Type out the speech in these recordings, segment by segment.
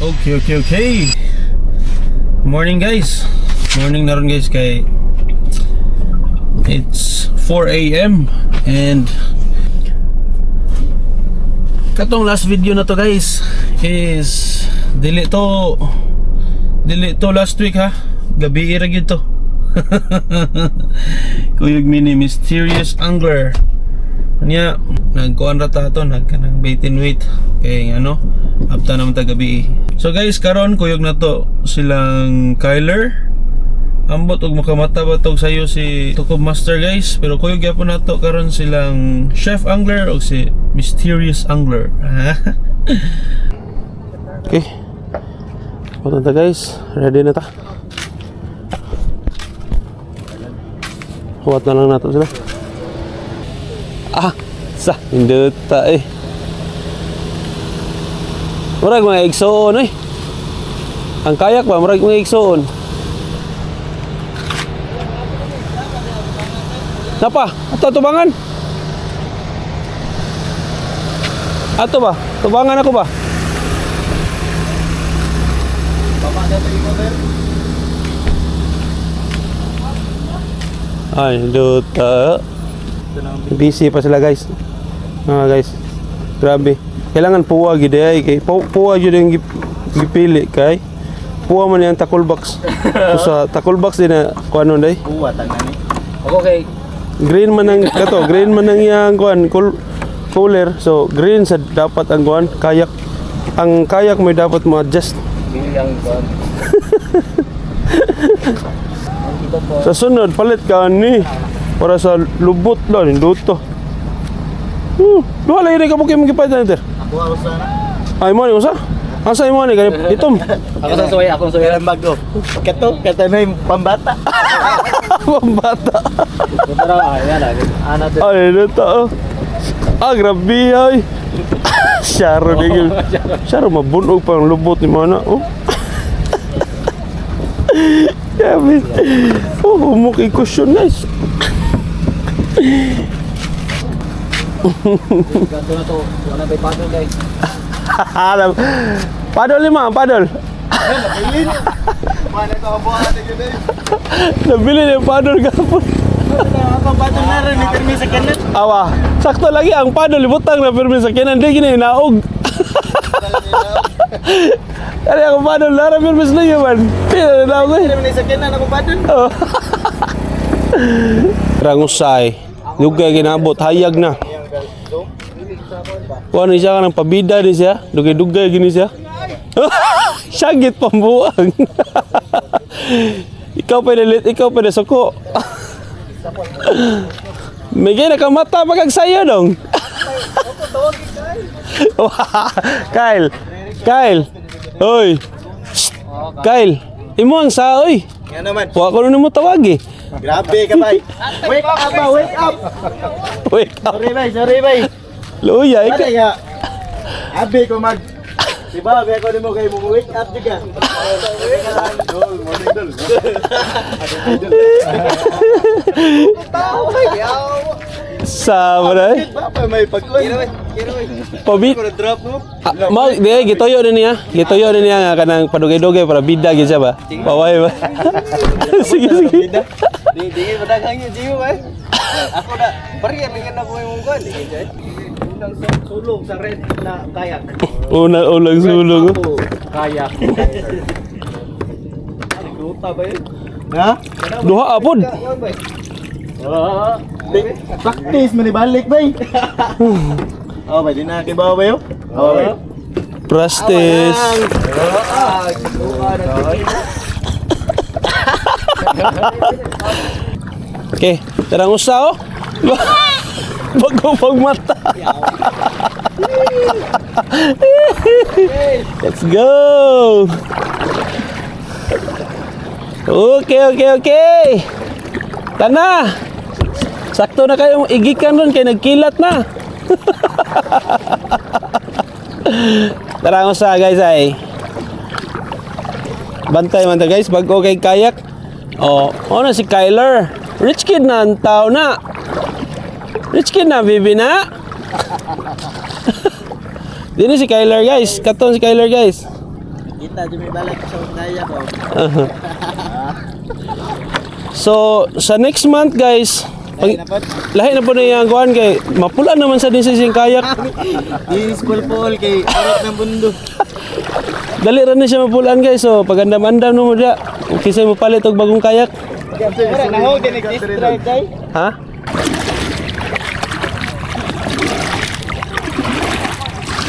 Okay. Morning, guys. Morning na ron, guys, kay it's 4 a.m. And katong last video na to, guys, is dili to last week ha. Gabi ra gyud to. Kuyog mini Mysterious Angler. Niya, nagkuan ra ta to, nag kanang bait and wait kay ano, apta naman ta gabi. So guys, karon kuyog na to silang Kyler. Ambot og makamata ba tog sayo si Tukob Master, guys, pero kuyog gyapon nato karon silang Chef Angler og si Mysterious Angler. Okay. Punta ta, guys, ready na ta. Huwat na lang nato sila. Ah, sa indota eh. Murag mga igsoon eh. Ang kayak ba, murag mga igsoon. Napa, ato tubangan. Ato ba? Tubangan ako ba? Ay, duta. Busy pa sila, guys. Mga guys. Grabe. Kailangan puwa gid ay kay puwa jud ang gipili kay puwa man yang tackle box. So, sa tackle box din na kuan day. Kuha tanan ni. Ako kay Green man ang kato, green man ang iyang kuan cooler. So green sa dapat ang kuan kayak. Ang kayak mo dapat mo adjust. Bilang kuan. Sa sunod palit ka ni para sa lubot lang duto. Duha lagi ni kabuki mo gipalit na. Ako ako sana. Ay mo ni usa? Asa imo ni gani itom? Ako sa suway, akong suway ang bago. Kato, kato na yung pambata. Pambata. Pero ay yan. Ana to. Ay duto. Oh. Ah, grabe ay. Syaro ni gyud. Syaro mabunog pa ang lubot ni mana oh. Grabe. Oh, humok i-cushion, guys. Ganto na to. Wala bay paddle, guys. Alam. Padol lima, padol. Wala ko buhat gyud. Nabili na yung padol gapon. Ako paddle na rin ni pirmi sa kanan. Awa, sakto lagi ang padol ibutang na pirmi sa kinan di gini naog. Ano ako padol lara pirmi sa liyo man. Di na naog eh. Pirmi sa kanan ako paddle. Oh. Rangusay. Dugay ginabot, hayag na. Kuan ni siya ka ng pabida ni siya. Dugay-dugay gini siya. Syagit pambuang. Ikaw pa lit, ikaw pa suko. Migay nakamata pagkag sayo dong. Kyle. Kyle. Oy. Shh. Kyle. Imo ang sa oy. Nga naman. Wa ko na mo tawag eh. Grabe ka bay. Wake up ba, wake up. Wake up. Sorry bay, sorry bay. Luya Ano ikaw. nga? Abi ko mag. Diba, abi ko nimo kay mo wake up jud ka. Dol, morning dol. Sa ba Ba pa may pagkuan. Pabit. Drop mo. Ah, mao di gituyo na niya. Gituyo na niya nga kanang padugay-dugay para bida gyud siya ba. Paway ba. Sige sige. Di di padagang yun jiyo bay. Ako na bariyan lagi na ko imong kuan. Unang sulong sa red na kayak. Una ulang sulong. Oh. Kayak. Luta ba yun? Ha? Duha apod. Practice man ibalik bay. Oh, bay di na kibaw ba yo? Oh, bay. Practice. Okay, tarang usa oh. Bago pagmata. Let's go. Okay. Tana. Sakto na kayo igikan ron kay nagkilat na. Tara usa, guys ay. Bantay man ta, guys, bago kay kayak. Oh, ono si Kyler. Rich kid na ang tao na. Rich kid na, bibi na. Dini si Kyler, guys. Katon si Kyler, guys. Kita jud may balak sa kaya ko. So, sa next month, guys, pag, Ay, napot. lahi na po na iyang kuan kay mapula naman sa din sa siyang kayak. Di school kay arot ng bundo. Dali ra ni siya mapulaan, guys. So, pagandam-andam no mo dia. Kinsa mo palit og bagong kayak. Wala na ho gani drive day. Ha?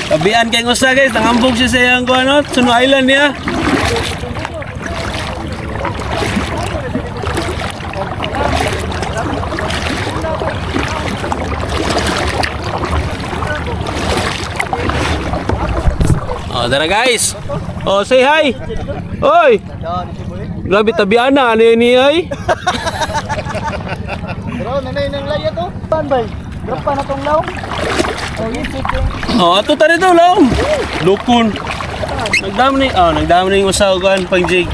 Tabian kay usa, guys, nangambog siya sa iyang kuan, no? Suno Island niya. Oh, tara, guys. Oh, say hi. Oy. Grabe tabian na ano yun niya ay. Bro, nanay nang laya to. Pan bay. Drop pa na tong law. Oh, isip yung Oh, ato ta dito lang. Lukon. Nagdam ni, oh, nagdam ni yung usaw kuan pang jig.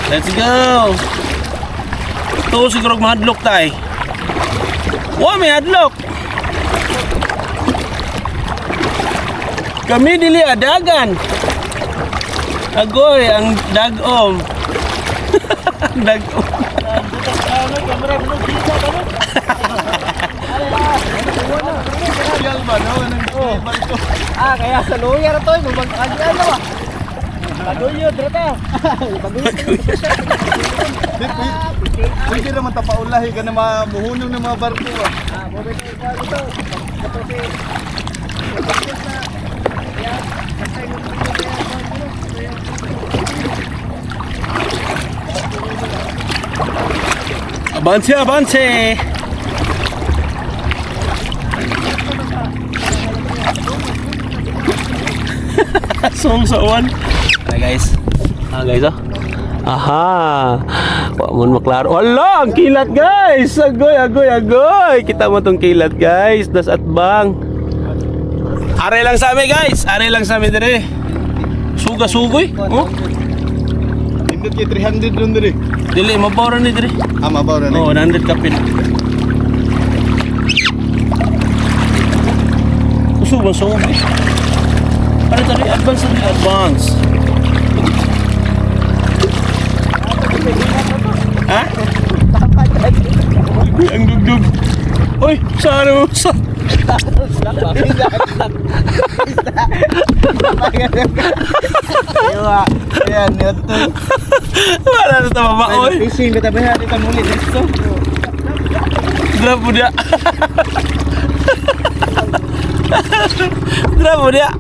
Let's go. Ito siguro mahadlok tay. Wa may hadlok. Kami dili adagan. Agoy ang dagom. Ang dagom. Ah, kaya sa luya ra to, mabag ano ba? Baguyo, drata. Baguyo. Pwede naman tapaulahi ka na mamuhunong ng mga barko ah. Ah, mo ba ito? Ito si Avance, avance. Song sa uwan. Hi, guys. Ah, guys, oh. Aha. Wa mo maklaro. Wala, ang kilat, guys. Agoy, agoy, agoy. Kita mo tong kilat, guys. Das at bang. Are lang sa amin, guys. Are lang sa amin dire. Suga sugoy. Oh. Nindot kay 300 ron diri. Dili mabaw ra ni dire. Ah, mabaw ra ni. Oh, 100 kapin. Kusog ba so? Ano tayo? Advance na advance. Ha? Uy, ang dugdug. Uy, saan mo sa? Iwa. Ayan, ito. Wala na ito mama, oy. Fishing bitaw ba dito muli dito. Drop mo dia. Drop mo dia.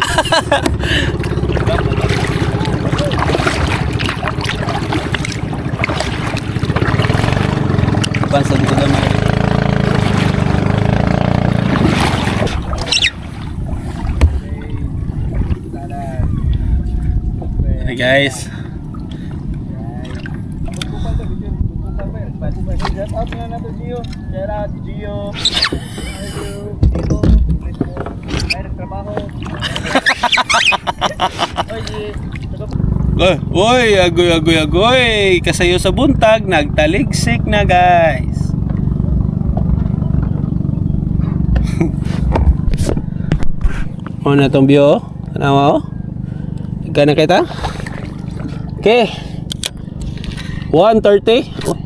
Advance na dito gamay. Hey, guys. Shout out na nato Gio. Shout out Gio. Ay, trabaho. Oy, Oy, oy, agoy, agoy, agoy. Kasayo sa buntag, nagtaligsik na, guys. Ano na itong view, oh? Tanawa, oh. Gana kita? Okay. 1:30. Oh.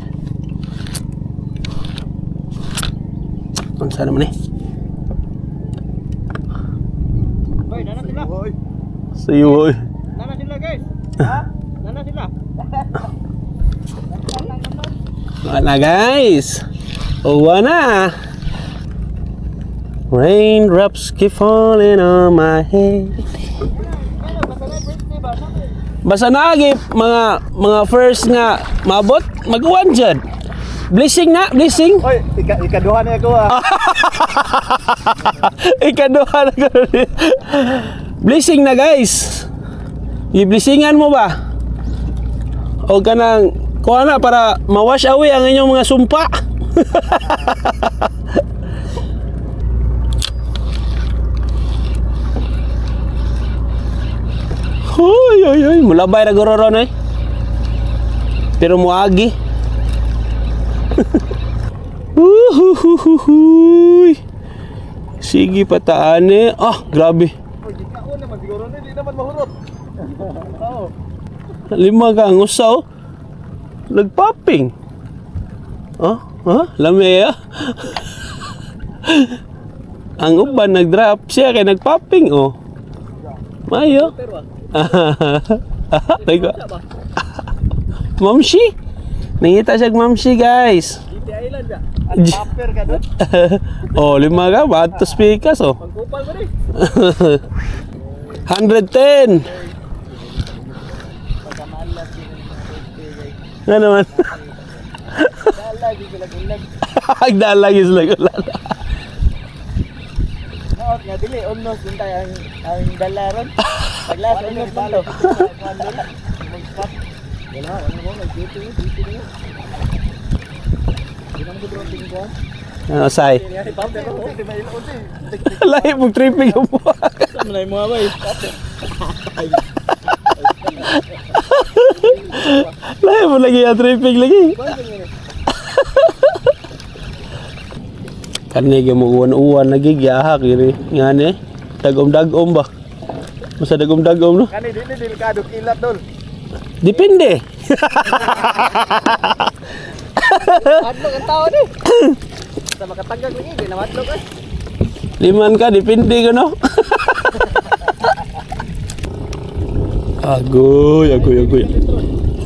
Ano sana naman eh? Oy, nana sila. Oy. Sayo, oy. Nana sila, guys. Ha? Nana sila. Wala na, guys. Uwa na. Raindrops keep falling on my head. Basta na mga first nga maabot, mag-uwan dyan. Blessing na, blessing. Oy, ikaduha na ako ah. Ikaduha na ko rin. Blessing na, guys. I-blessingan mo ba? O ka nang kuha na para ma-wash away ang inyong mga sumpa. Hoy, oy, oy, mulabay ra guro ron eh. Pero muagi. Uhuhuhuhuy. Sige pataan eh. Ah, grabe. Oy, gitnaon naman siguro ni, di naman mahurot. Oo. Lima ka ang usa oh. Nagpopping. Oh, ha? Lami ah. Ang uban nag-drop siya kay nagpopping oh. Mayo. Pero ah. Teka. Mamshi. Nangita siya og mamshi, guys. GT Island ya. At popper ka doon. Oh, lima ka batos pikas oh. Pagkupal ba rin? 110. Pagkamalas yun ang mga guys. Nga naman. Lagi sila gulag. Agdala sila gulag. Naot nga dili almost din tayo ang dala ron. Paglas almost din to. Wala, wala mo may GT, GT niyo. Di naman ko doon tingin ko. Ano say? Lahi pag tripping ang buwak. Saan na yung mga bay? Lahi mo lagi ang tripping lagi. Kani gyud mo uwan-uwan lagi giyahak gini. Ngani? Dagom-dagom ba? Masa dagom-dagom no? Kani dili delikado kilat dol. Depende. Madlok ang tao ni. Sa makatagag lagi, di na madlok eh. Liman ka, depende ka no? Agoy, agoy, agoy.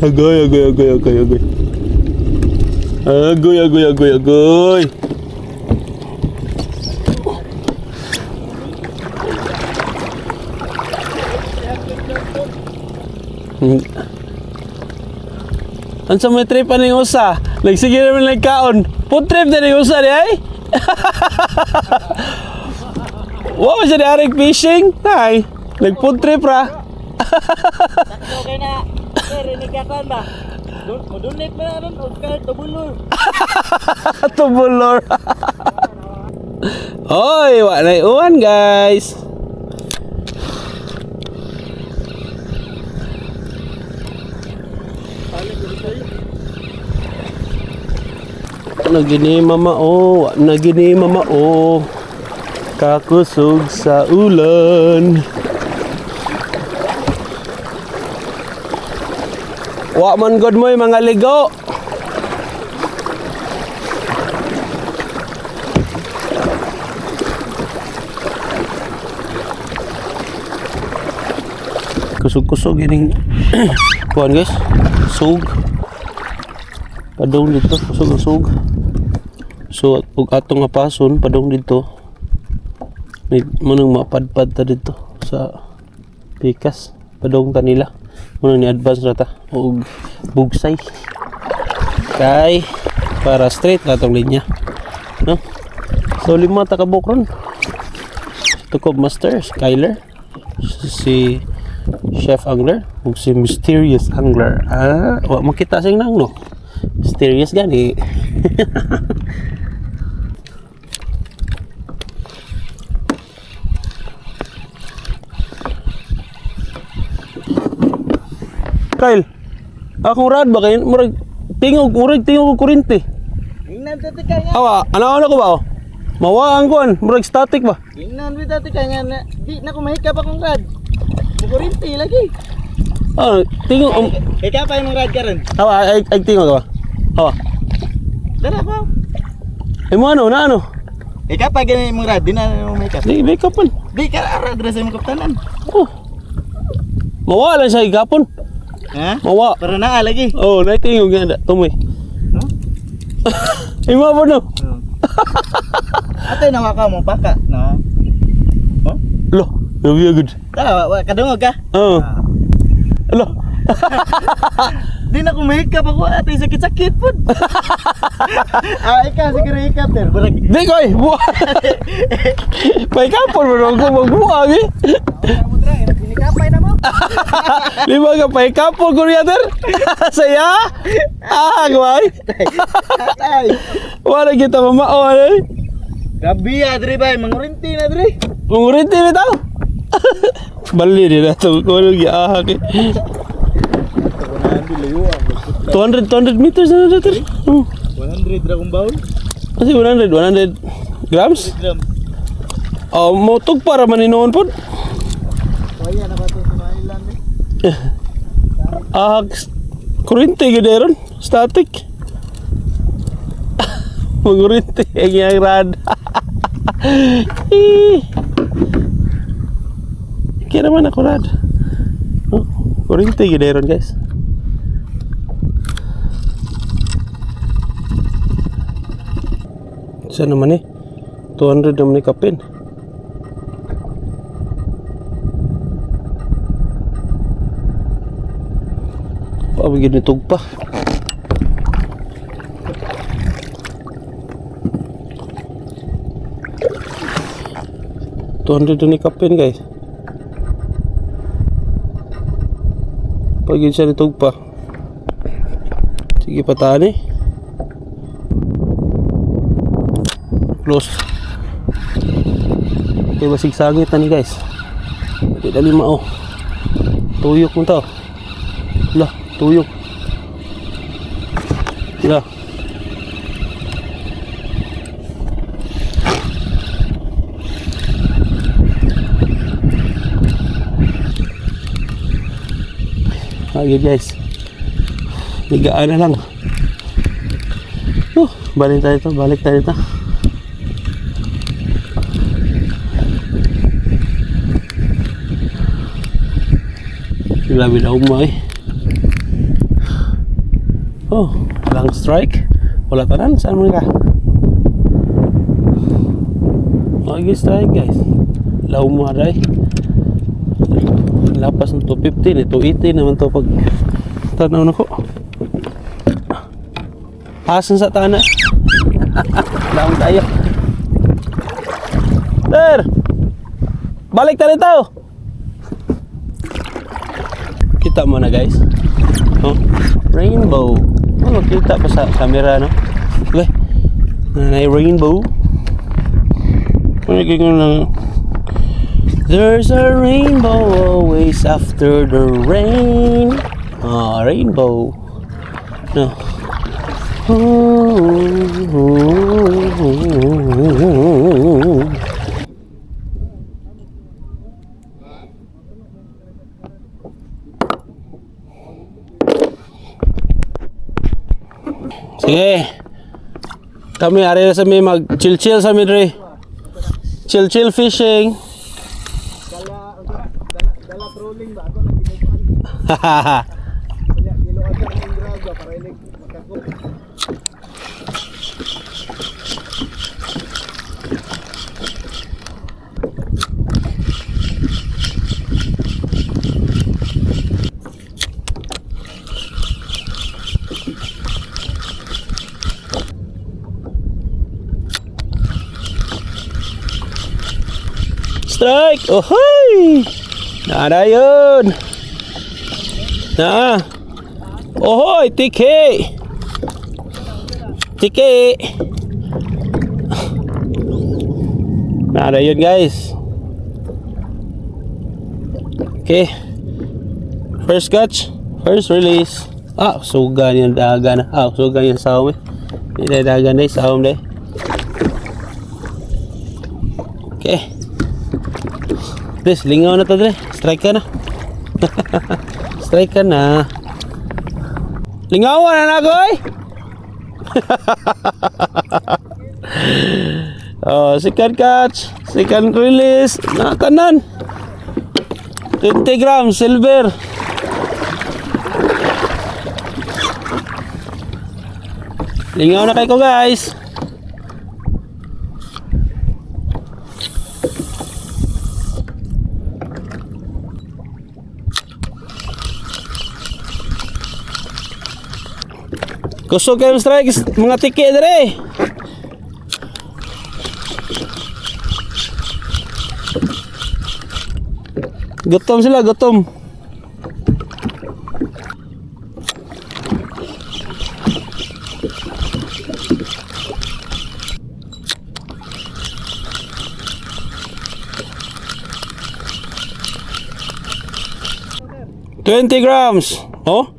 Agoy, agoy, agoy, agoy, agoy. Agoy, agoy, agoy, agoy. Unsa may trip aning usa? Nagsige naman lang kaon. Food trip na ning usa di ay. Wow, siya di aring fishing. Ay, nag food trip ra. Okay na. Sir, rinig ka ba? Mo-donate mo na ron og kahit tubulor. Tubulor. Hoy, wa na uwan, guys. Nagini mama oh, wa nagini mama oh. Kakusog sa ulan. Wa man god mo'y mga ligo. Kusog-kusog ining kuan guys, sug padong dito, kusog ang sug. So ug atong nga pason padong dito, may manang mapadpad ta dito sa pikas, padong ta nila, manang ni advance ra ta og bugsay kay para straight na atong linya, no? So lima ta ka buok ron. Tukob Master, Skyler, si Chef Angler ug si Mysterious Angler. Ah, wa makita sing nang no. Mysterious gani. Kyle, akong rad ba kay murag tingog og kuryente. Ingnan ta tika nga. Awa, ano ko ba oh? Mawa ang kuan, murag static ba? Ingnan ta tika nga na, di na ko mahikap akong rad. Mukurinti lagi. Ah, tingog Ikaw pa imong rad karon. Awa, ay tingog ba? Awa. Dara pa. Ay mo ano, na ano? Ikaw pa gani imong rad, di na mo mahikap. Di, make up man. Di ka ara dira sa imong kaptanan. Oh. Mawa lang siya igapon. Ha? Mawa. Pero naa lagi. Oh, naitingog nga na. Tumoy. Huh? Ay mo po no. Ate nawa ka mo paka, no. Huh? Lo, grabe good. Ta, wa kadungog ka. Oh. Lo. Di na ko mahikap ako ate sakit-sakit pud. Ah, ikaw siguro hikap ter. Barag. Di koy, buwa. Paikapon mo ko magbuang eh. Inikapay na mo. Lima ka paikapon ko niya ter. Saya. Ah, guay. Ay. Wala kita mamao eh. Gabi ah, dre bay, mangurinti na dre. Munguriti bitaw. Bali di na to ko lagi ahak eh. 200 200 meters na na ter. Oh. 100 ra kong bawl. Kasi 100 100 grams? Gram. Oh, motog para man inoon pod. Kaya na ba to sa Island eh? Ah, kuryente gyud ron. Static. Manguryente ang iyang rod. Eh. Kaya naman ako rod. Oh, kuryente gyud ron, guys. Saan naman eh? 200 naman ni kapin. Paabigin ni tugpa. 200 ni kapin, guys. Pag yun siya ni tugpa. Sige, pataan eh. Close. Okay, basig sangit na ni, guys. Di dali mao. Tuyok mo to. Lah, tuyok. Lah. Okay, guys. Higaan na lang. Oh, balik tayo ito, balik tayo ito. Grabe na umay. Oh, walang strike. Wala tanan. Saan mo ka? Okay, strike, guys. Lauma day. Lapas ng 215 eh. 280 naman to pag tanaw na ko. Asan sa tana? Laong tayo. Sir! Balik tayo dito! Kita mo na, guys. Oh, rainbow. Oh, makita pa sa camera, no? Okay. Na rainbow. Ano? There's a rainbow always after the rain. Ah, rainbow. No. Ooh. Sige. Kami ari na sa mi, mag chill chill sa mi dre. Chill chill fishing. Dala, dala, dala trolling ba ako nang ginupan. Kanya giluan sa akong grab ba para ilig makako. Strike! Ohoy! Nara yun! Na! Ohoy! Tiki! Tiki! Nara yun, guys. Okay. First catch. First release. Ah, suga niyan daga na. Ah, suga niyan sahom eh. Hindi daga na sahom de. Okay. Des, lingaw na to, dre. Strike ka na. Strike ka na. Lingawan na na, goy! Oh, second catch. Second release. Nakanan. 20 grams, silver. Lingaw na kayo ko, guys. Kusog kayo strikes, mga tiki dire. Gutom sila, gutom. 20 grams. Oh?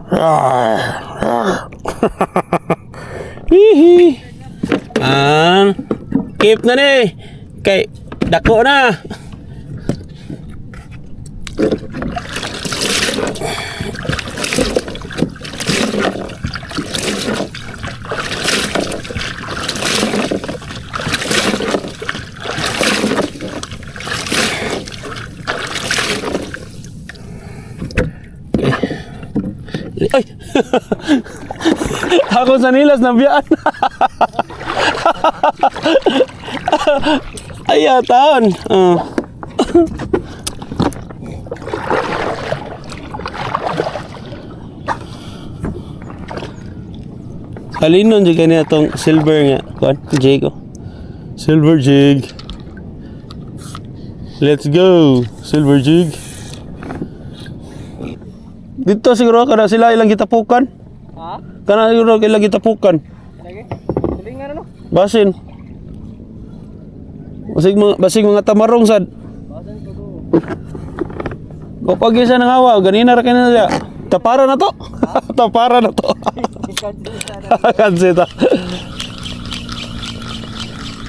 Rawr, rawr. Hihi. Ah, keep na ni. Kay dako na. Ay! Ako sa nilas nabiyaan. Ay, ataan. Ah. Kalinon jud kani atong silver nga kuan jig oh. Silver jig. Let's go. Silver jig. Dito siguro kada sila ilang gitapukan. Ha? Kana siguro ilang gitapukan. Lagi. Tulingan ano? Basin. Basig mga tamarong sad. Basan ko go. Kapag isa nang hawa, ganina ra kini siya. Tapara na to. Tapara na to. Kansi ta.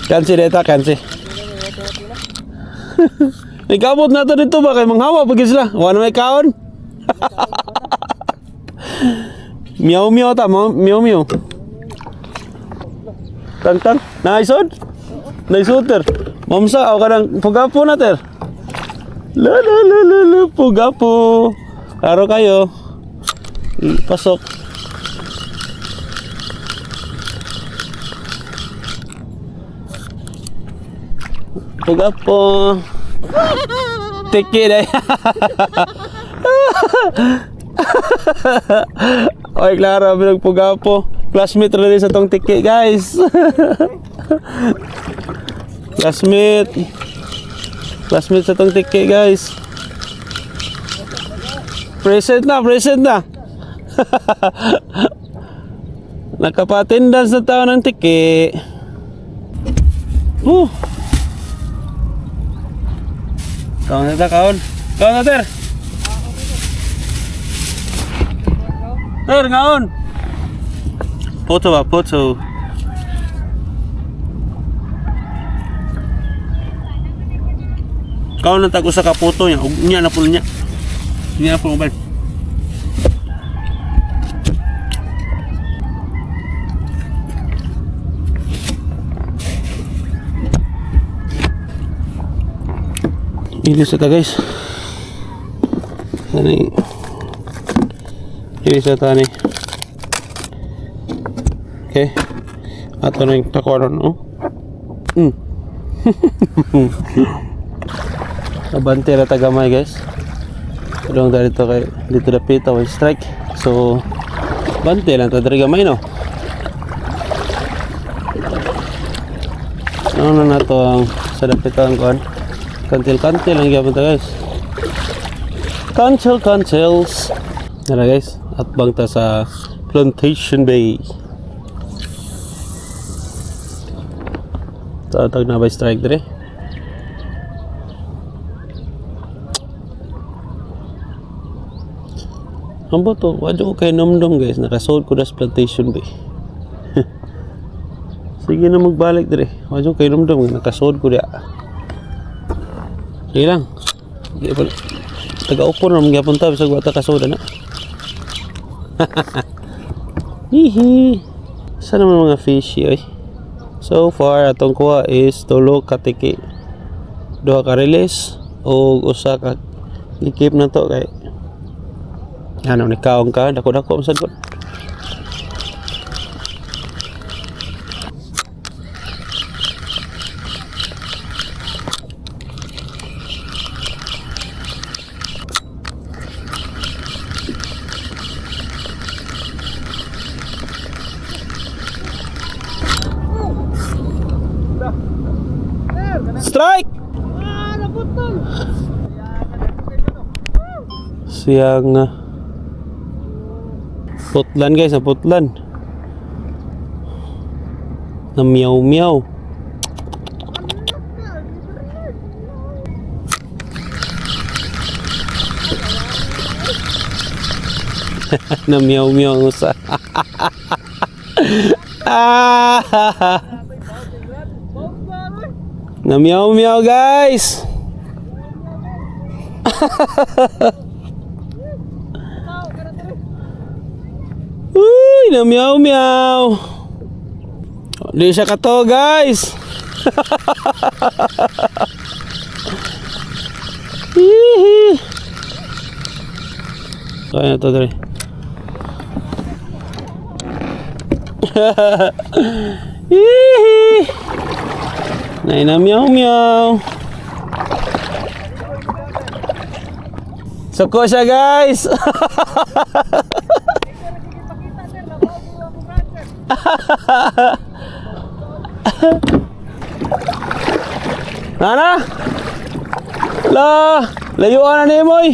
Kansi deta, kansi. Ikabot na to dito ba kay manghawa pag sila. Wa na may kaon. Meow meow ta, meow meow. Tang tang, naisod? Naisuter. Mamsa aw kanang pugapo na ter. La la la la la pugapo. Klaro kayo. Pasok. Pugapo. Tiki dai. Oy, klaro, pinagpugapo. Classmate rin sa tong tiki, guys. Classmate. Classmate sa tong tiki, guys. Present na, present na. Nakapa-attendance na tao ng tiki. Oh. Kaon na ta, kaon. Kaon na, ter. Ter, kaon. Photo ba, photo. Kaon na tag usa ka photo niya, ug niya na pulo niya. Niya na pulo mobile. Ilis na ta, guys. Ano yung... Ilis na ta ni. Okay. Ato na yung takoron, oh. Abante ra ta gamay, guys. Tulong ta dito kay dito dapita way strike. So bante lang ta diri gamay, no. Ano na to ang sa dapitan kon. Kantil-kantil lang gyapon ta, guys. Kantil kantils. Tara guys, at bang ta sa Plantation Bay. Tatag na ba strike dire? Ang boto, wadyo ko kay nomdom guys, nakasold ko das Plantation Bay. Sige na magbalik dire. Wadyo ko kay nomdom, nakasold ko dia. Sige lang. Sige pa. Taga-upo na magyapon ta bisag wa ta kasold na. Hihi. Saan naman mga fishy oy? So far atong kuha is tulo ka tiki. Duha ka release o usa ka i-keep na to kay ano ni kaong ka dako-dako man sad ko. Strike! Siyang putlan guys, na putlan. Na meow meow. Na meow meow ang usa. Ah! Na meow meow guys. Uy, na meow meow. Di siya kato guys. Hihi. Kaya na to dre. Hihi. Nay na meow meow. Suko siya, guys. Nana? La, layuan na ni mo eh.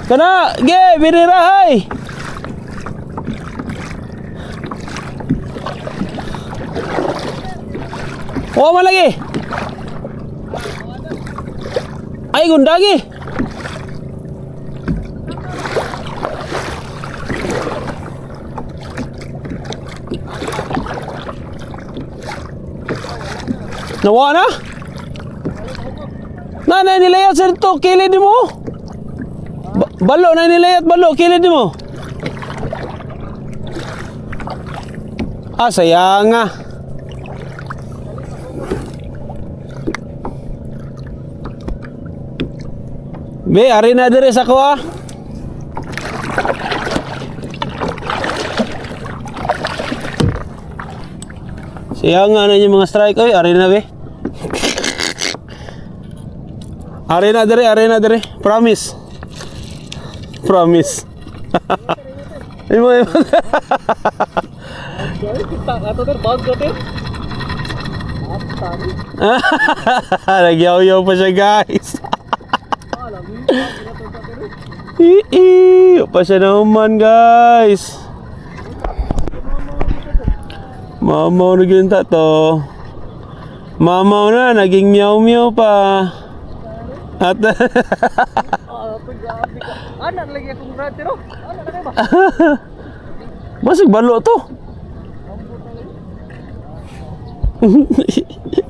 Kana, ge, binira hay. Wa man lagi. Ay gundagi. Nawa na? Na na nilayat sa dito, kilid mo. Balo na nilayat, balo, kilid mo. Ah, sayang ah. Be, ari na dire sa ko ah. Sayang nga na yung mga strike. Oy, ari na be. Ari na dire, ari na dire. Promise. Promise. Imo, imo. Ato ter bag ko ter. Nagyaw-yaw pa siya, guys. Ii, pa siya naman, guys. Mamaw na ginta to. Mamaw na, naging meow-meow pa. At Ah, grabe ka. Anak lagi akong brother oh. Anak na kayo ba? Basig balo to.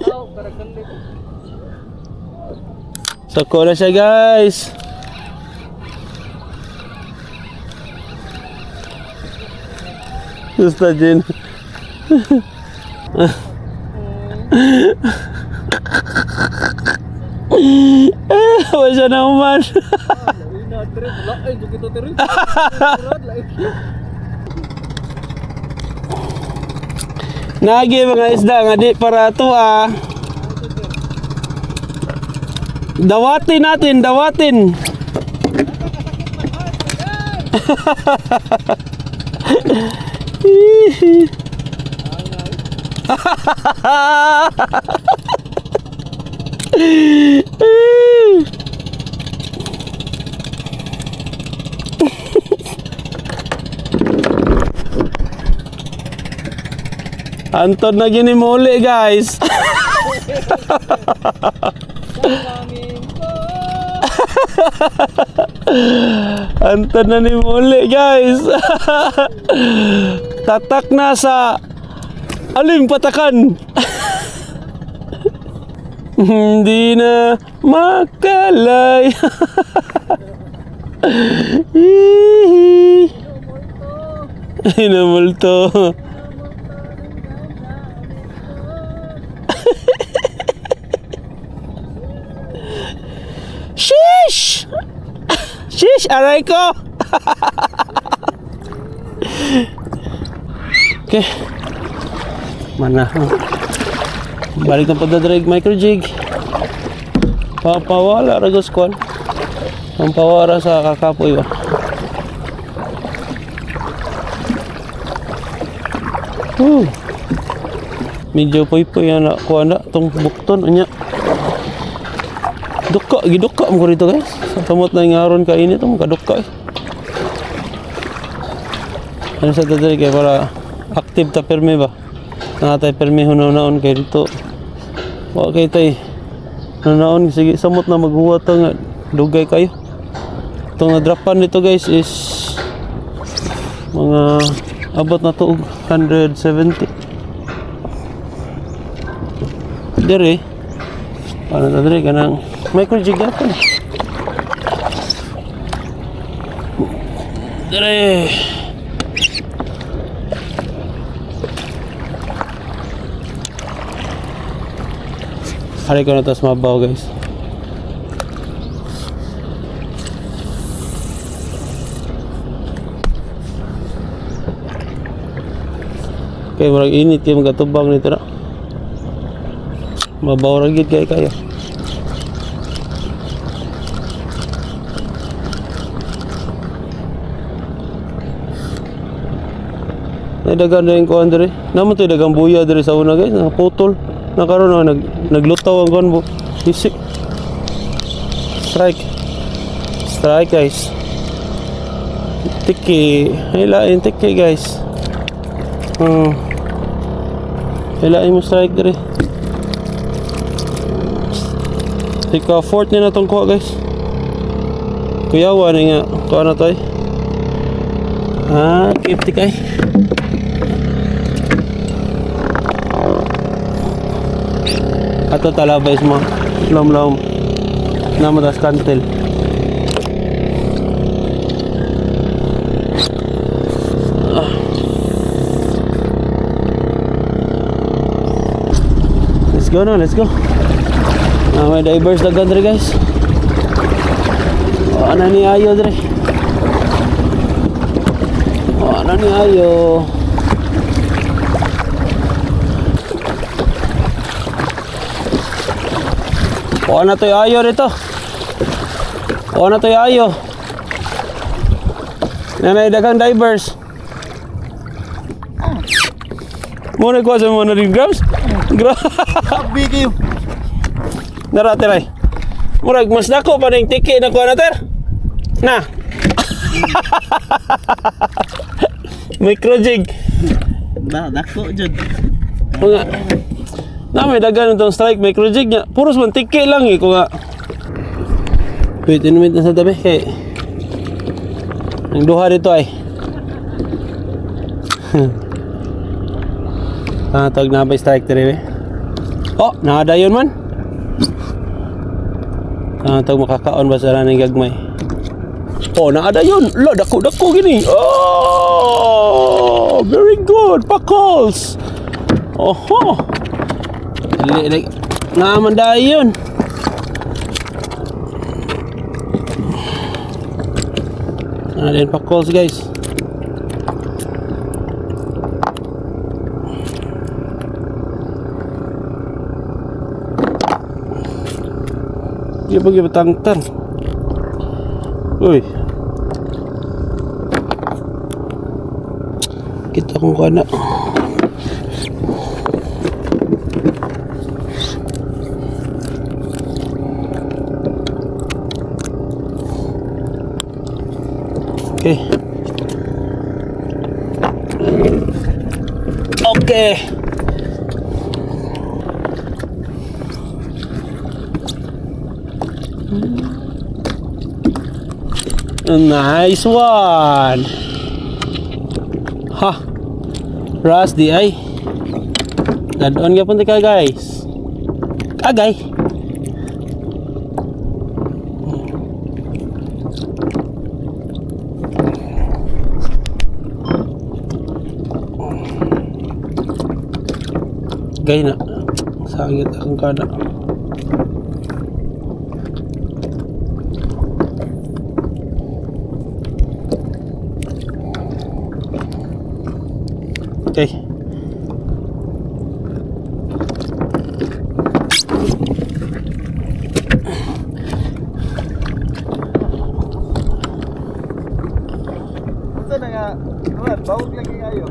Tao, karagkan dito. Sako na siya, guys. Gusto din. Wala siya naman. Ina ter, wala ay dito ter. Brad, lain. Nagi mga isda nga di para to ah. Dawatin natin, dawatin. Anton na gini muli, guys. Anton na ni muli, guys. Tatak na sa alim patakan. Hindi na makalay. Hihi. Inamulto. Sheesh! Sheesh, aray ko! Okay. Mana? Balik ng pagdadrag micro jig. Papawala ragos kwan. Ang pawara sa kakapoy ba? Woo. Medyo puy-puy ang nakuha na itong bukton. Unya. Duka, giduka mo ko rito, guys. Sa samot na yung aron kainit, ito kaduka eh. Ano sa dadali kay para active ta perme ba? Natay perme hunaw-naon kay dito. Wa kay tay. Hunaw-naon sige samot na maghuwat ta nga dugay kayo. Itong nadrapan nito, guys, is mga abot na to og 170. Dire. Ano na dire kanang micro jig gapon. Dire. Hari ko na tas mabaw, guys. Kay murag init kay magatubang nito na. Mabaw ra gid kay kayo. Ay, dagan na yung kuhan diri. Naman to dagang buya diri sa una, guys. Nakaputol. Nakaroon na naglutaw ang kuhan bo. Isik. Strike. Strike, guys. Tiki. Ay, lain tiki, guys. Ay, lain mo strike diri. Ika fourth niya na itong kuha, guys. Kuyawa na nga. Kuha na to eh. Ah, keep tikay. Ato talabay mo. Lom-lom. Namo tas kantil. Ah. Let's go na, let's go. Ah, may divers dagan dre, guys. Oh, ano ni ayo dre? Oh, ano ni ayo? O na to ayo dito. O na to ayo. Nanay dagang divers. Mo na kuha sa mga 100 grams? Grabe kayo. Nara tiray. Murag mas dako pa ning tiki na kuha na ter. Na. Micro jig. Na, dako jud. Mga na may dagan itong strike micro jig niya. Puros man tiki lang eh ko nga. Wait, inumit na sa tabi kay ang duha dito ay. Ah, tawag na ba strike dire eh? Oh, nakadayon man. Ah, tawag makakaon ba sa raning gagmay? Oh, naadayon. Lo, dako dako gini. Oh, very good. Pakols. Oho. Dali, dali. Naaman dayon. Ano pakols, guys. Di ba gibutangtan? Uy. Kita kung kana. Okay. Okay. Nice one. Ha. Ras di ay. Dadon gyapon ti ka, guys. Agay. Gay na. Sangit akong kana. Okay. Unsa na nga? Kuan, bawog lagi kayo.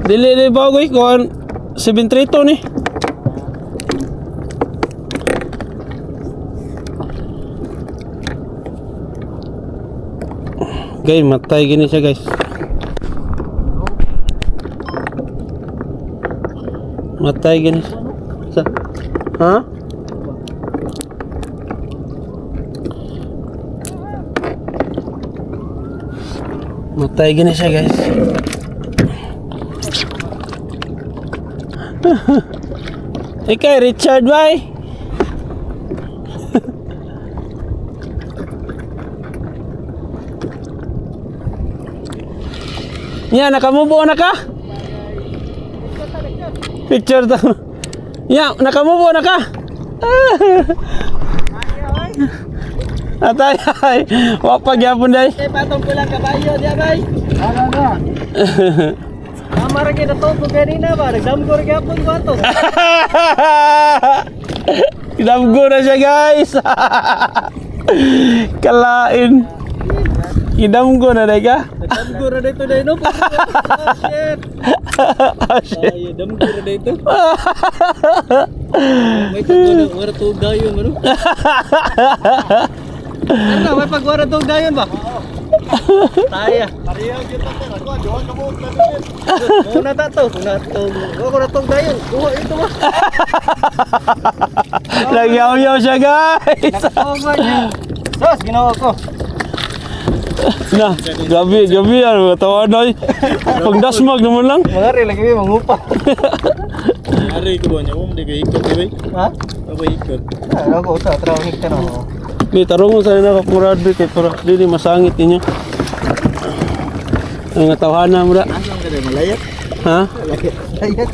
Dili dili ba ko kuan 732 ni. Gay, matay gini siya, guys. Matay gini siya. Ha? Matay gini siya, guys. Ikay, Richard, bye! Nya, nakamubo na ka? Picture ta. Nya, nakamubo na ka? Atay, ay. Wa pa gyapon day. Kay patong ko lang kabayo diya bay. Ano na? Tama ra kay natog ko ganina ba? Nagdamgo ra gyapon ko ato. Kinamgo na siya, guys. Kalain. Kinamgo na dai ka. Nagdamgo ra dito dai no. Oh, shit. Ah, shit. Ay, damgo ra dito. May pagwara wara tug dayon ano? Ano, may pagwara tug dayon ba? Taya. Pareho gyud ta ter. Ako duha ka buok na ter. Muna ta to, una to. Wa ko na tug dayon. Kuha ito ba? Nagyaw-yaw siya, guys. Nakatog niya. Sos, ginawa ko. Na, gabi, gabi yan. Tawa na. Pagdasmag naman lang. Mga rin lagi mangupa. Ari ko ba niya? Di ko ikot di ba? Ha? Ako ikot. Ano ko usa traw hikta no. Di, tarungon sa nila kakurad kay para dili masangit ninyo. Ang tawhana mo da. Asa ka dai malayat? Ha? Layat.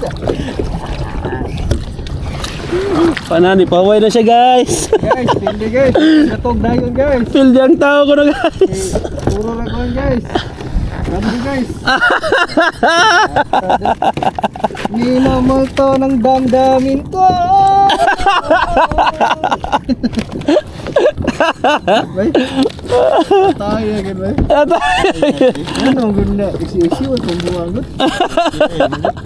Panani, paway na siya, guys. Guys, hindi guys. Natog dayon guys. Pildi ang tao ko na, guys. Puro na ko guys. Grabe guys. Minamulto ng damdamin ko. Bay. Tayo gid ba? Ano ang ganda? Isi-isi wa kung buwangot.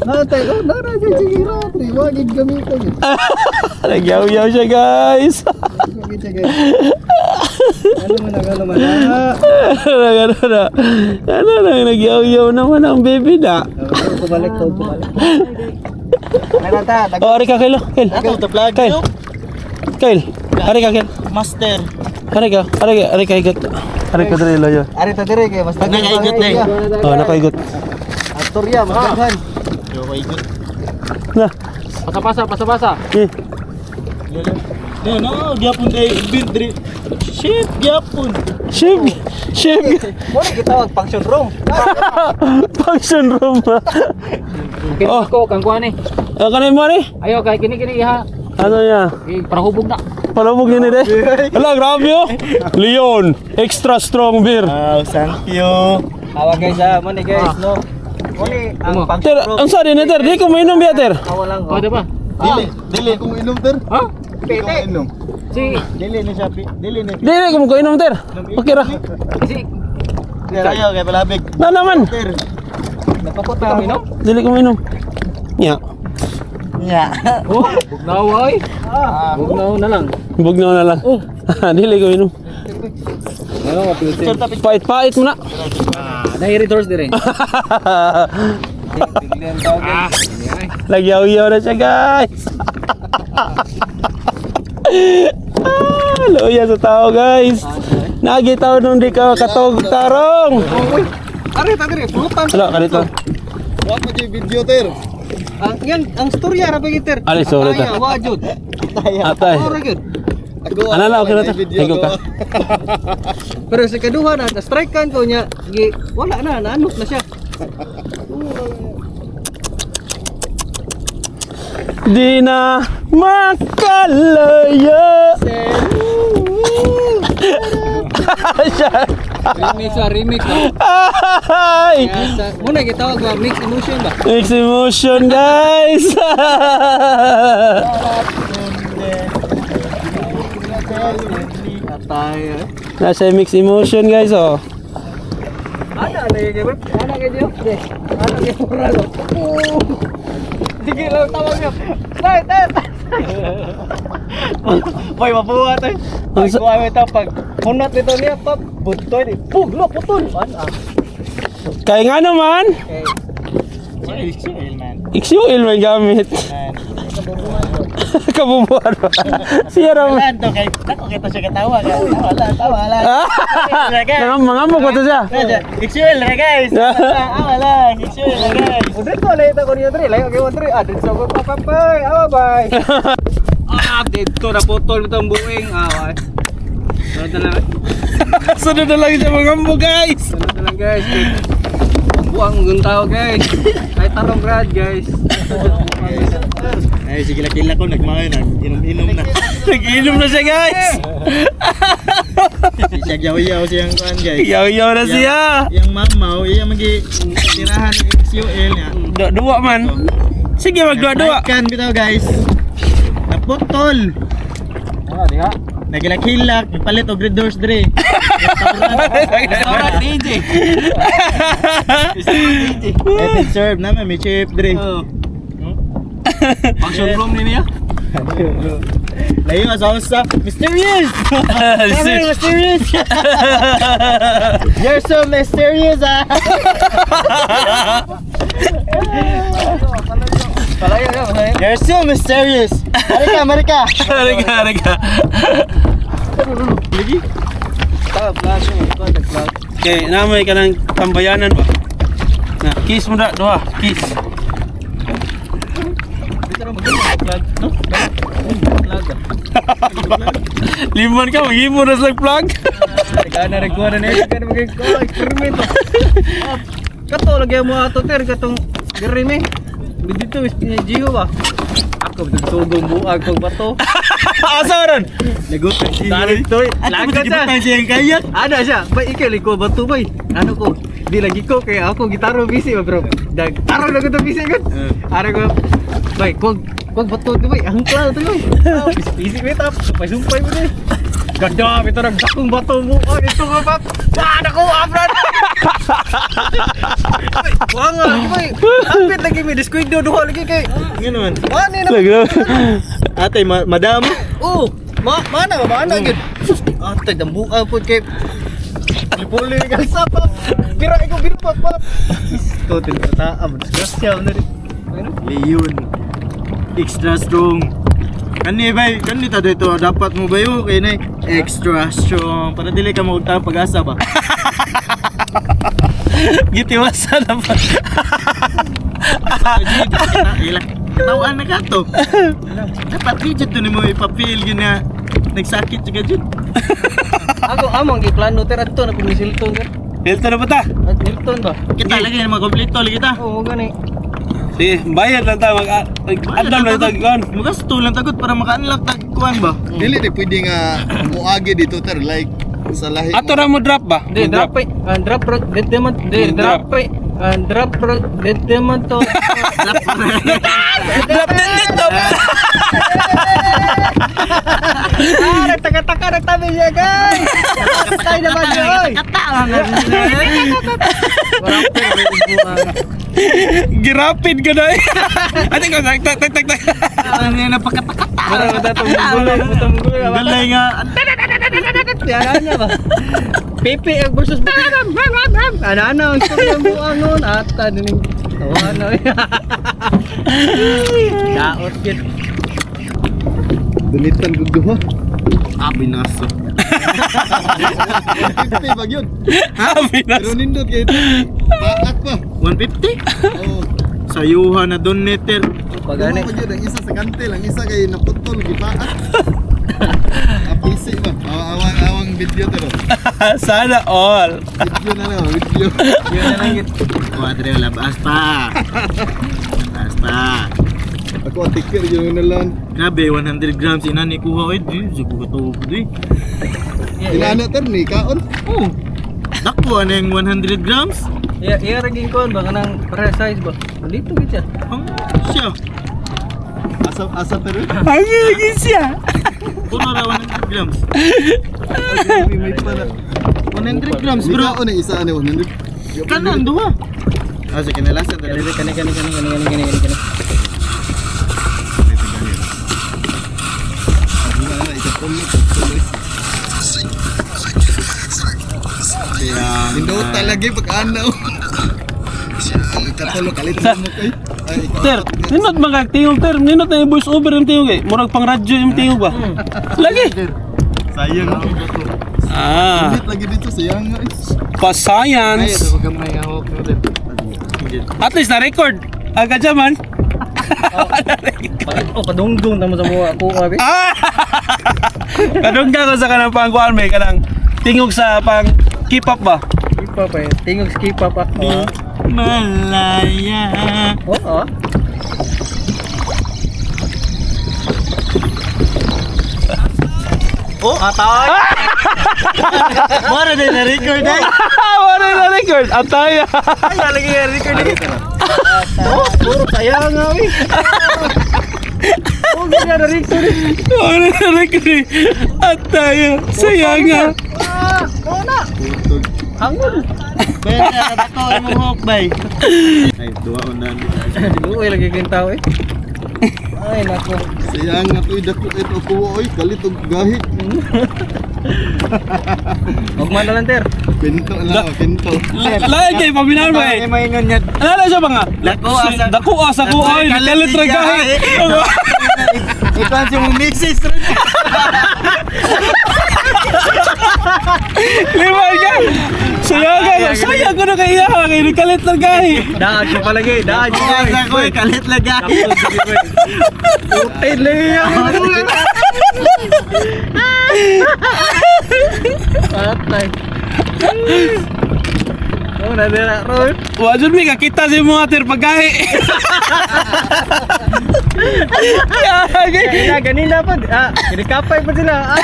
Natay, oh, nara siya sige ra, pre. Wagid gamiton. Nagyaw-yaw siya, guys. Wagid siya guys. Ano man ang ano man. Ah, Ano na? Ano na? Nagyaw-yaw naman ang baby na. oh, Kubalik to, kubalik. Ano ta? Oh, ari ka, Kyle. Oh, Kyle. Ato ta vlog. Kyle. Kyle. Ari ka, Kyle. Master. Ari ka. Ari ka, ari ka, higot. Ari ka, dali, layo. Ari ta dire kay basta Nakaigot na eh. Oh, nakaigot. Atorya, mas daghan. Yo ko ikot. Na. Pasa-pasa, pasa-pasa. Eh. No, no, gyapon dai bid diri. Shit, gyapon. Ship. Ship. Mo na gitawag function room. Function room. Kini Oh. ko kang kuan ni. Ah, kanay mo ni? Ayo kay kini kini iha. Ano niya? Eh, para hubog na. Palabog niya ni de. Ala, grabe oh. Leon, extra strong beer. Wow, thank you. Awa guys ah, mo ni guys no. Mo ni ang Mo. function Ter, room. ang sorry ni Ter, di ko mainom biya, Ter. Awa lang oh. Pwede ba? Dili, dili kung inom ter. Ha? Dili kung inom. Si Dili ni siya, dili ni. Di ko mo inom, Ter. Okay ra. si Tayo kay palabig. Na naman. Ter. Napakot na kami no. Dili ko mainom. Nya. Nya. Oh, bugnaw ay. Ah. Bugnaw na lang. Bugnaw na lang. Oh. Dili ko inom. Ano ka pilsin? Pait-pait mo na. Ah, dahil resource dire. Ah. Nagyaw-yaw na siya, guys. Ah, luya sa tao, guys. Nagitaw nung di ka katog tarong. Uy. Ari ta dire, pulutan. Ala, kanito. Wa pa di video ter. Ang yan, ang storya ra pagiter. Ali, sorry ta. Wa jud. Atay. Ora gyud. Ako. Ano lang, okay na to. Video Higo ka. Pero sa kaduha na, na-strike kan ko niya, gi, wala na, naanok na siya. Di na makalaya. Remix ah, remix ah. Ay! Kaya sa, muna gitawag ba mixed emotion ba? Mixed emotion, guys! Atay. Eh. Nasa mixed emotion, guys, oh. Ana na yung ana kay Dio. Ana kay Moralo. Sige lang tawag niya. Tay, tay, tay. Boy, mabuhat ay. Ang Pag sa- kuha mo ito, pag hunat nito niya, pag butoy ni puglo putol. Ano ah? Kaya nga naman, Okay. Chill, man. XUL may gamit. Kabubuhan ba? Siya raw. Wala to kay nako kita siya katawa ka. Wala, tawa lang. Nangamok ba to siya? XUL ra guys. Ah, wala, XUL ra guys. Udin ko layo ta ko niya dre, layo kay dre. Ah, dito ko papapay. Awa bay. Ah, dito na putol itong buwing. Ah, way. Sunod na lang. Sunod na lang siya mangambog, guys! Sunod na lang guys. Buang ng tao, guys. Ay tarong grad, guys. Ay, sige lakila ko nagmayo nag inom-inom na. Nag-inom na siya, guys. Si siya yaw-yaw siyang kuan, guys. Yaw-yaw na siya. Yang mamaw, iya magi tirahan ng XUL niya. Dua man. Sige, magdua-dua. Kan bitaw, guys. Naputol. Ah, diha. Nagilak-hilak, nagpalit og red doors dire. Restaurant DJ. Let serve naman may chip dire. Oh. Function room ni niya. Layo sa sa mysterious. Come here, mysterious. You're so mysterious, ah. Palayo yo, palayo. You're so mysterious. Marika, Marika. Harika, harika. Ta, flash mo, ito nag-flash. Okay, namay ka ng tambayanan ba? Na, kiss mo na, duha, kiss. Dito ra mag-flag, no? Flag. Ah. Liman ka, maghimo na sa plug. Nagana rin ko na niya, nagana mag experiment. Ah, kato lagi mo ato ter katong diri mi. Dito is Gio ba? Ako bitugong buag pag bato. Asa ron? Lagot Tarik to. Lagot Lagot siya. siya ang kayak. Ada siya, bay ikaw lagi ko bato bay. Ano ko? Di lagi ko kaya ako gitaro busy ba bro. Dag taro na ko to busy gud. Ara ko bay kog kog bato to bay. Ang klaro to bay. Busy wait up. Sumpay sumpay mo ni. Ganda, ito nagdakong bato mo. Oh, ito ka pa. Wah, nako, afran. Wah nga lagi bay. Apit lagi may deskuido duha lagi kay. Ngano man? Mani na. Ate, madam. Oh, ma mana ba mana gyud. Ate dambuka pud kay Puli ka sa pa. Bira ikaw bira pa pa. Isto tin ta am disgrasya na rin. Ano? Leon. Extra strong. Kani bay, kani ta dito dapat mo bayo kay nay extra strong para dili ka maugtang pag-asa ba. Gitiwasan na pa. Ila katawan na ka to. Dapat di jud to nimo ipapil gyud na nagsakit jud ka jud. Ako among giplano ter adto na kung Hilton ter. Hilton na ba ta? At Hilton ba? Kita lagi na makompleto lagi ta. Oo gani. Sige, bayad lang ta. Mag-andam lang ta. Kuan. Mugasto lang tagod para maka-unlock tag kuan ba. Dili di pwede nga muagi dito ter like sa lahi Ato ra mo drop ba? Di drop eh. Ang drop ro dito man di Drop. drop eh. Ang drop ro dito man to. Drop din dito. Ah, nagtaka-taka nagtabi niya guys. Patay naman siya oy. Girapid ka na eh. Ate ko, tak tak tak tak tak. Ang napakatakata. Wala ba tatong gulo, butong gulo. Galay nga. Yan niya ba? Pepe versus Ano ano ang istorya mo ang noon at ano ning tawa na. Daot gid. Dunitan gud duha. Ah, binaso. 50 ba gyud? Binas. Pero nindot kay paak pa. 150? Oh. Sayuha na don neter. Pagani. Duha pa gyud ang isa sa kantil, ang isa kay naputol gipaak. Apisi ba? Awang awang video to. Sana all. Video na lang, video. Yun na lang gid. Kuadre labas pa. Labas pa. Ako ang tikir yun na lang. Grabe, 100 grams ina ni kuha oy. Di, siguro to di. Inana ter ni kaon. Oh. Dako ano yung 100 grams? Iya, iya raging kon ba kanang pare size ba? Dito gid siya. Ang siya. Asa asa ter. Ang lagi siya. Puro ra 100 grams. May para. 100 grams Bro, bro. kaon ang isa ani 100. Kanan duha. Ah, sige kinalasan Kani talaga. kani kani kani kani kani kani kani. Nindot talaga pag ana. Katulo kalit mo kay. Ay, ikaw. Ter, nindot man kag tingog ter, nindot na yung voice over yung tingog eh. Murag pang radyo yung tingog ba? Lagi. Sayang. Ah, Nindot lagi dito sayang nga. Eh. pa science. Gamay nga hawak mo din. At least na record. Aga dyan man. Oh, kadungdung tamo sa mga ako abi. Ah! Kadungga ko sa kanang pangkuan may kanang tingog sa pang keep up ba? Keep up eh. Tingog skip up ah. Malaya. Oo. Oh, atay. Mara din na record eh. Wala na record. Ataya. Ay, nalagay yung record eh. Oh, puro kaya nga eh. Oh, ganyan na record eh. Wala na record eh. Ataya. Saya nga. Ah, oo na. Angol. Benta ka to imong hook bay. Ay, duwa na. Luoy lagi kayong tao eh. Ay, nako. Sayang nga to'y dako ito kuha oy kalit og gahi. Huwag man na lang, ter. Pinto lang, pinto. Lain kay pabinan ba eh. Maingon niya. Ano na siya ba nga? Dako asa. Dako asa ko ay kalit ra gahi. Ikaw si mong misis rin. Lima ka. Saya ka. Saya ko na kay iya kay kalit ra gahi. Daan ko palagi, daan ko. Asa ko kalit lagi. Ay, lagi ako. Patay. Oh, nadira ron. Wa jud mi kakita si mga ter paggahi. Yagi. Ganina, ganina pa. Ah, kinikapay pa sila. Ah,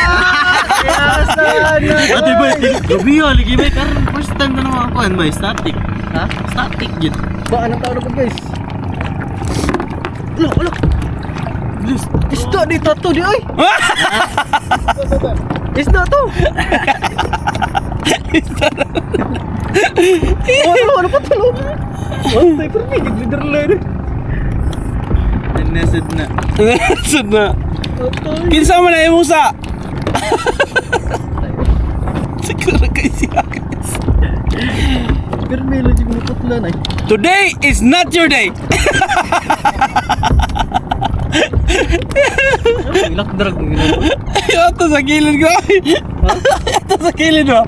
kaya sana. Ate ba, gabi ah, lagi ba karon first time na naman ako may static. Ha? Static gid. Ba, anong tao na po, guys? Ulo, ulo. Isda dito to di oy. Isda to. Oh, ano, ano pa to? Oh, tayo pero may leader lang. Nested na. Sud na. Kinsa man na imong sa? Siguro kay siya. Pero may lagi mo putlan ay. Today is not your day. Ilak drag mo ginagawa. Ato sa kilid ko. Ato sa kilid mo.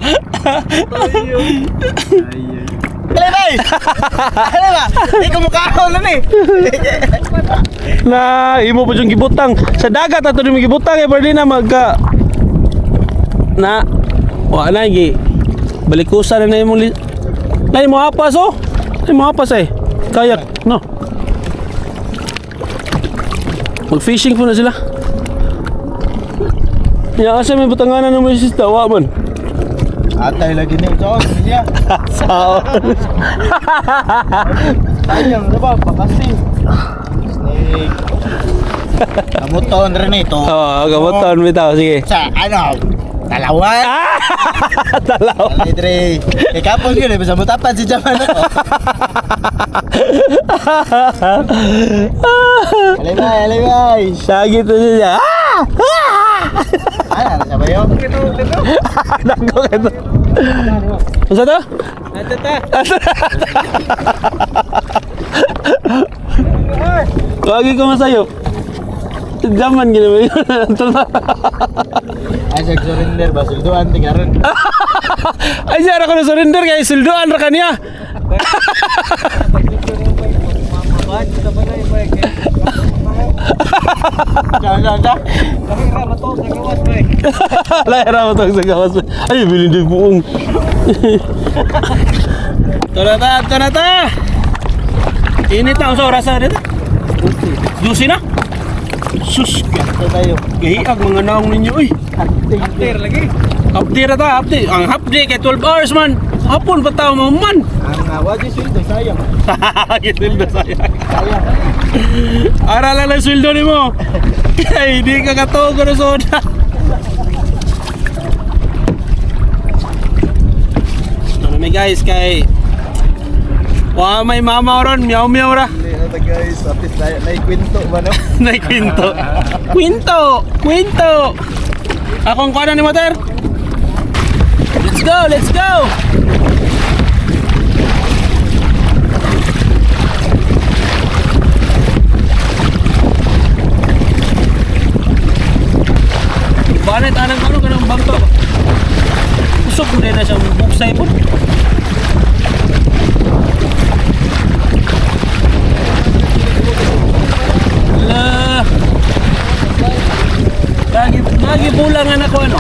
Dali bay. Ano ba? Di ko mukhaon na ni. Na imo pa yung gibutang sa dagat ato yung gibutang eh Berlina magka na wa na gi balikusan na na imong na imo apas oh, imo apas eh kayak no, mag fishing po na sila ya, asa may butanganan ng mga sista wa man. Atay lagi ni John niya. Sao. Ayang na ba pakasi. Snake. Kamuton rin ito. Oh, gamuton bitaw, sige. Sa ano? Dalawa. Talaw. Dali dre. Ikapon yun eh, basta mutapan si Jaman ako. Alay bay, alay bay. Sagi to siya. Ah! Ah! Ano, sa bayo? Nako ito. Unsa to? Ate ta. Lagi ko masayo. Jaman gini ba yun? Ay, sa surrender ba? Sulduan, tigaron. Ay, siya ako na surrender kay sulduan ra kaniya. Diyan, diyan, diyan. Lahira mato sa gawas bay. Lahira mo tong sa gawas. Ay, bilindig buong. Tara ta, tara ta. Init na sa oras na dito. 12 na. Sus, Ito tayo. gahiag mga naong ninyo oy. After lagi. Update ra ta, update. Ang half day kay 12 hours man. Hapon pa tao mo man. Ang awa di sweldo, sayang. Gisildo sayang. Sayang. Ara lang ang sweldo nimo. Kay di ka katuog na soda. Ito na mi guys kay wa may mama ron, meow meow ra. Hindi na ta guys, at least na naikwento ba no? Nay kwento. Kwento, kwento. Akong kuha na ni Motor. Let's go, let's go. Banit anang ano kanang bangka. Usok mo na siya buksay po. La. Lagi lagi bulang anak ko ano.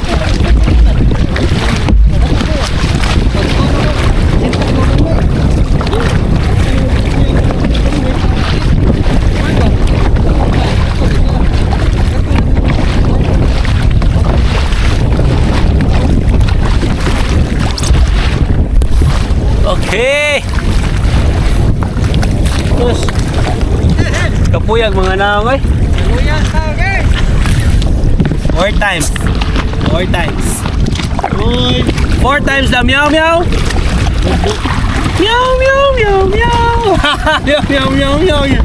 Hey! Sus. Kapuyag mga naong ay. Four times. Four times. Uy! Four times the meow meow. Meow meow meow meow. Meow meow meow meow.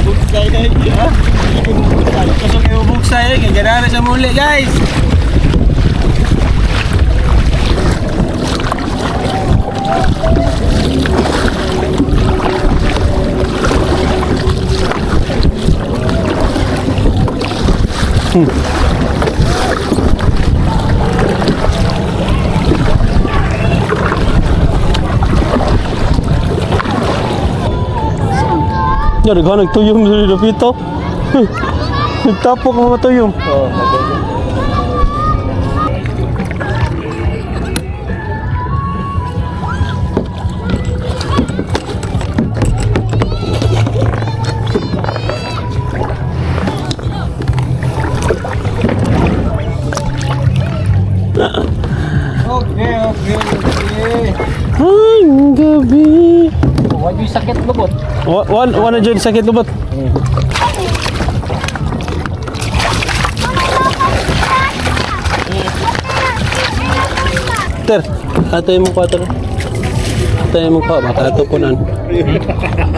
Buksay na yun. Kusog kayo buksay eh. Kaya ganara sa muli, guys. Ya, daghan nagtuyom sa dapito. Nagtapok ang mga tuyom. Okay. Ay, ang gabi. Wag yung sakit lubot. One na dyan, sakit lubot. Ter, atay mo kwa ter. Atay mo kwa, baka atupunan.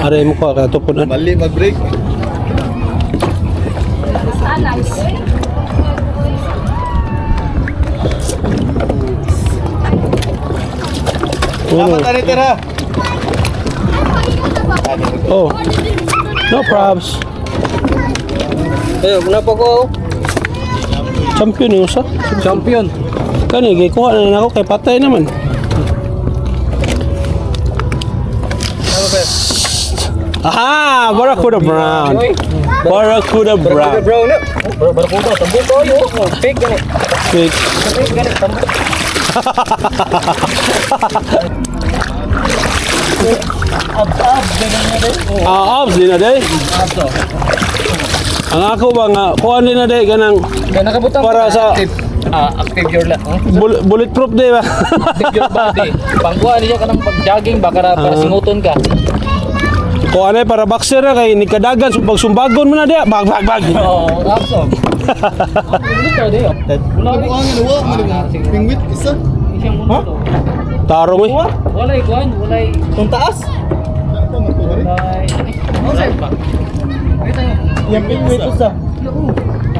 Aray mo kwa, katupunan. Mali mag-break. Uno. Dapat ani tira. Oh. No probs. Eh, muna po ko. Champion yung usa. Champion. Kani, gikuha na nako kay patay naman. Aha! Barracuda Brown. Barracuda Brown. Bro, no. Barracuda, tambok ko yo. Fake gani. Wait. Fake gani, tambok. Ah, abs din na day. Ang ako ba nga, kuha din na day kanang Gana ka butang. Para sa- active. Active your la. Huh? bulletproof day ba? Active your body. Pangkuha niya ka ng pag-jogging ba para para singuton ka. Kuha na para boxer na kay nikadagan pagsumbagon mo na dia. Bag bag bag. Oo, abs oh. Ito di. Wala Ang wa man pingwit isa. Ha? Tarong eh. Walay kuan, walay. Kung taas. Walay. Walay ba? Yang pingwit usa.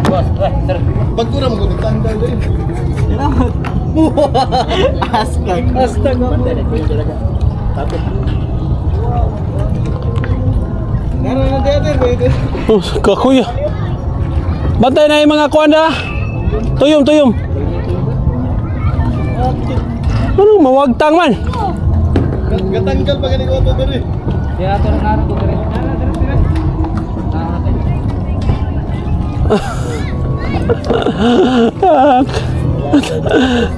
Boss, eh, sir. Bago ra mo ko nagtanggal dai. Astag. Astag. Nara na diya ter. Oh, kakuya. Bantay na yung mga kuan da. Tuyom, tuyom. Ano, mawagtang man. Gatanggal pa gani ko ato diri. Kaya ato nang araw ko diri.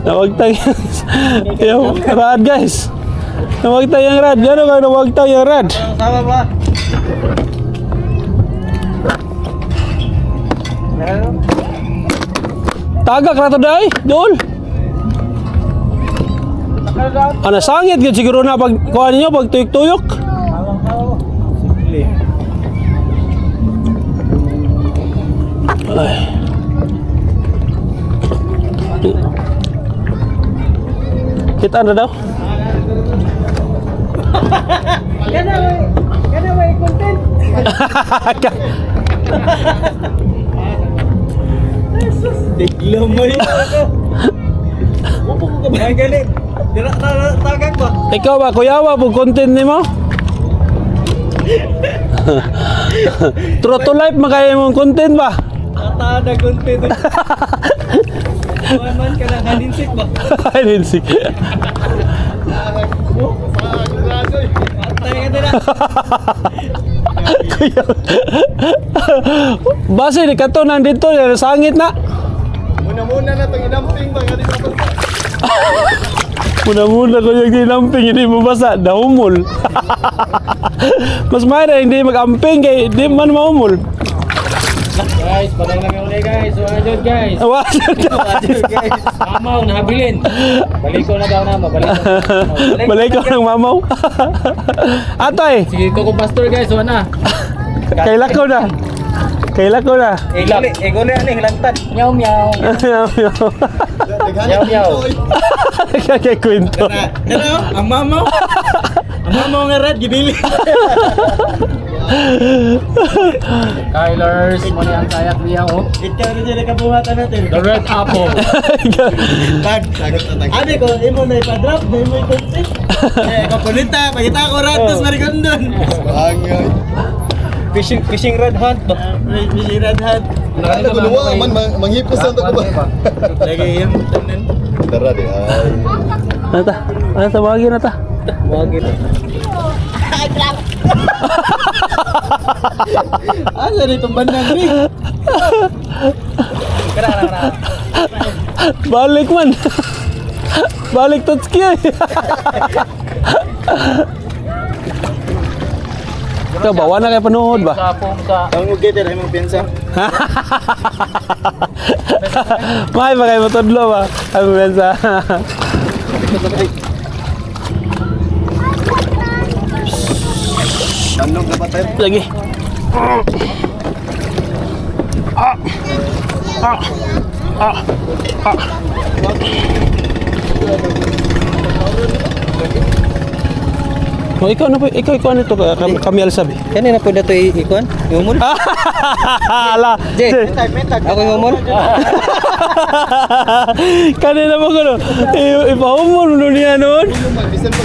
Nawagtang yung rad, guys. Nawagtang yung rad. Ano ka nawagtang yung rad? Sama ba? Tagak na to day, dool. Ana sangit gyud siguro na pag kuha ninyo pag tuyok-tuyok. Ay. Kita na daw. Kana may content. Tiglamay. Ay gali. Dira ta tagak ba? Ikaw ba kuyawa po content nimo? True to life makaya mong content ba? Tata na content. Kuan man ka na haninsik ba? Ay, Lindsay. Patay ka dira. Kuya. Base ni kato nandito, sangit na. Muna-muna na tong inamping ba gani pa. Muna-muna ko yung ginamping, hindi mo basa, dahumol. Mas mayroon hindi mag-amping kay hindi man maumol. Guys, padang namin uli, guys. So ano guys? Wa. Guys. Mamaw, nahabilin. Balik ko na daw na, mabalik ko. Balik ko ng mamaw. Atoy, Sige, ko pastor, guys, so na. kaila ko na. Kaila ko na. Ilak. Ego na ani hilangtan. Meow meow. Meow meow. Kaya kwento. Ano? Ang mamaw. Ang mamaw nga red gibili. Kylers, mo ni ang kayak niya oh. Ikaw na dyan nakabuhatan natin. The red apple. Tag. Ate ko, imo na ipa-drop, na imo ikunti. Eh, kapunita, pagita ko ratos, marigondon. Angay. Fishing fishing rod hunt ba? Fishing rod hunt. Ano ko luwa man manghipos sa ko ba? Lagi yung tanan. Tara di ay. Ano ta? Ano ta? Wagi na ta. Wagi na. Asa na itong bandang ni? Balik man. Balik totski eh. Ikaw ba? Wala kay panuod ba? Sa pong sa Ang ugay pero imong pinsa. May ba kayo matudlo ba? Ay, bensa. Tanong ka ba tayo? Lagi. Oh, ikaw na po, ikaw ano to kami, kami alsabi. Kani na pud to ikuan? Iumol. Ala. Jay. Ako yung umol. Kanina mo ko no. Ipahumol mo niya noon. Bisan pa.